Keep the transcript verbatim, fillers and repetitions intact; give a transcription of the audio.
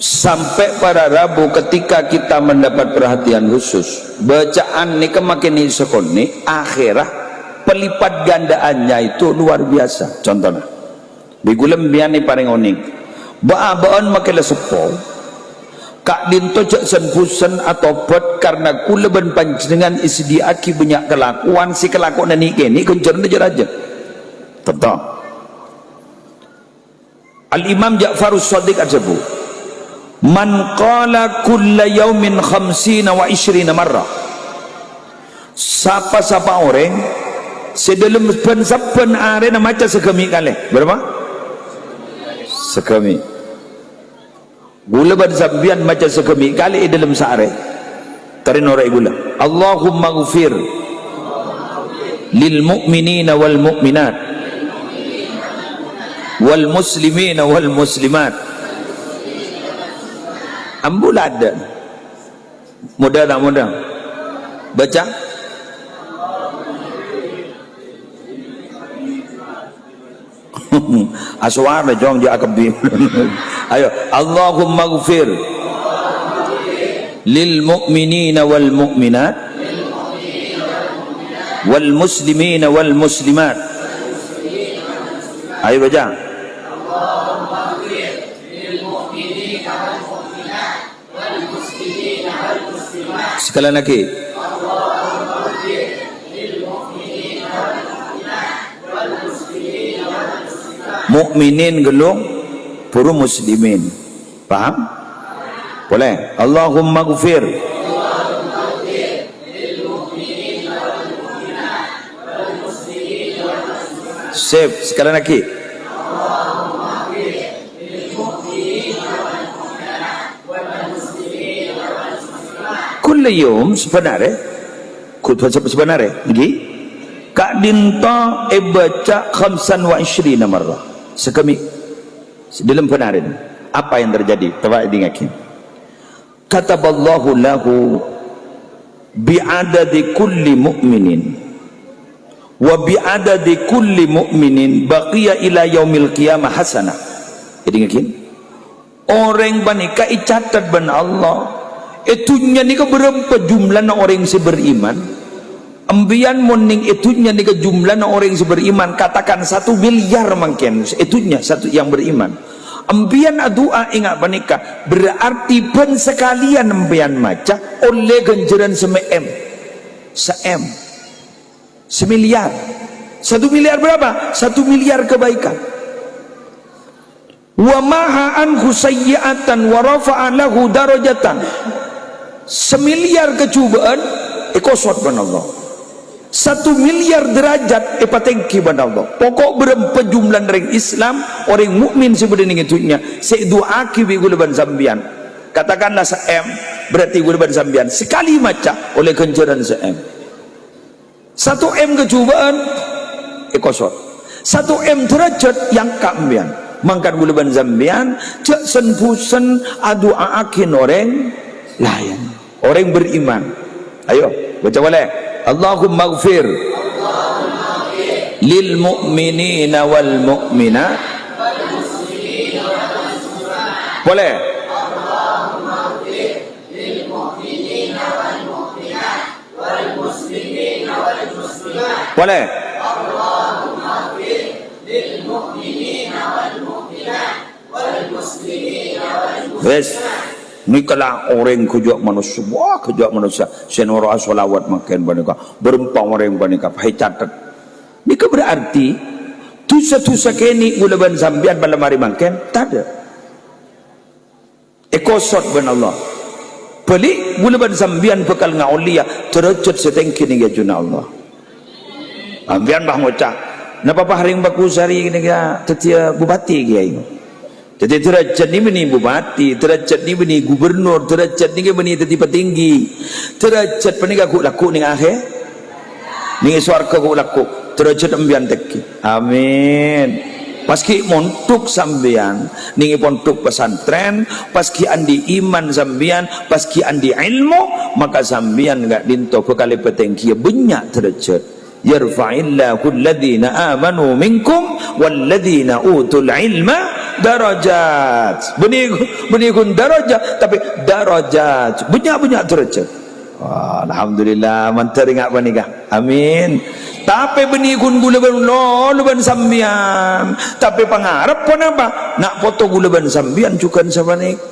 Sampai para rabu ketika kita mendapat perhatian khusus, bacaan nèka makin sakonè', akhirnya pelipat gandaannya itu luar biasa. Contohnya, bi' ghulâ sampèyan èparèng onèng, bâ'-abâ'ân makin la seppo, ka'dinto jhâ' sen-bhusen atobhât karena ghulâ bân panjhennengngan èsadhiyâ'aghi bânnya' kalakowan sè kalakowanna nè'-kènè' ghânjhârânna jâ-rajâ. Tonto. Al-Imam Ja'farus Shadiq adhâbu, "Man qala kulla yaumin khamsina wa isyrina marrah." Sapa-sapa orèng sè dhâlem bân-sabbhân arèna maca saghâmè' kalè. Bârâmpa? Saghâmè'. Ghulâ bân sampèyan maca saghâmè' kalè è dhâlem saarè. Tarèno rèya ghulâ. Allahummaghfir lil mu'minina wal mu'minat, wal muslimina wal muslimat. Ambu la adâ'. Moḍâ ta' moḍâ? Baca. Asowara, Cong, jhâ' akabbhi. Ayo, Allahummaghfir lil mu'minina wal mu'minat, wal muslimina wal muslimat. Ayo, baca. Sakalè lagi. Mukminin ghâllu, buru muslimin. Paham? Polè. Allahummaghfir. Sip, sakalè lagi. Kulla yaum, sabbhân arè. Ku-, sab-, sabbhân arè, ènggi. Ka'dinto èbâca khamsan wa isyrina marrah. Saghâmè'. Dhâlem bân arè. Apa yang terjadi? Coba èdingngaghi. Kataballahu lahu bi'adadi kulli mu'minin, wa bi'adadi kulli mu'minin baqiya ila yaumil qiyamah hasanah. Èdingngaghi. Orèng panèka ècatet bân Allah. È dhunnya nèka bârâmpa jumlana orèng sè beriman? Empèyan mon nèng è dhunnya nèka jumlana orèng sè beriman, katakan satu miliar mangkèn è dhunnya satu yang beriman. Empèyan adu'a enga' panèka, berarti bân sakalèyan empèyan maca ollè ghânjhârân samè'èm. Sa'èm. Semiliar. Satu miliar berapa? Satu miliar kebaikan. Wa maha anhu sayyi'atan wa rafa'a lahu darajatan. Samiliar kajhubâ'ân èkosot bân Allah. Satu miliar derajat èpatèngghi bân Allah. Pokok bârâmpa jumlana rèng Islam, orèng mukmin sè bâdâ nèng è dhunnya, sè èdu'aaghi bi' ghulâ bân sampèyan. Katakanlah sa'èm, berarti ghulâ bân sampèyan sakalè maca ollè ghânjhârân sa'èm. Satu M kajhubâ'ân èkosot. Satu M derajat èangka' empèyan. Mangkana ghulâ bân sampèyan jhâ' sen-bhusen adu'aaghi orèng laèn. Orèng beriman. Ayo, baca polè. Allahummaghfir lil mu'minina wal mu'minat. Polè. Polè. Wes. Nèka la orèng ghâjâ' manossa. Wah, ghâjâ' manossa. Sè noro'a sholawat mangkèn panèka. Bârâmpa orèng panèka. Bhâi catet. Nèka berarti dhusa-dhusa kènè' ghulâ bân sampèyan malem arè mangkèn. Tadâ'. Èkosot bân Allah. Bâli', ghulâ bân sampèyan bhâkal ngaollèya dârâjhât sè tèngghi nèng è ajunanna Allah. Sampèyan bâ ngoca', "Napa Pak Ring Pakusari nèka dhâddhiyâ bupati, Kèyaè?" Dhâddhi dârâjhât nèka bânnè bupati, dârâjhât nèka bânnè gubernur, dârâjhât nèka bânnè dhâddhi patinggi. Dârâjhât panèka ghu'-lagghu' nèng ahè-, nèng è sowarghâ ghu'-lagghu'. Dârâjhât empèyan tèngghi. Amin. Pas ghi' mondhuk sampèyan, nèng è pondhuk pesantren, pas ghi' andi' iman sampèyan, pas ghi' andi' èlmo, maka sampèyan ka'dinto bhâkal èpatèngghiyâ bânnya' dârâjhât. "Yarfa'illahu alladhina amanu minkum walladhina utul ilma darajat. Bânnè, bânnè ghun darajat, tapè darajat. Bânnya'-bânnya' darajat. Wah, alhamdulillah, mandhâr ènga' panèka. Amin. Tapè bânnè ghun ghulâ bân, lo, lo bân sampèyan. Tapè pangarep ponapa? Na' poto ghulâ bân sampèyan jhughân sapanèka.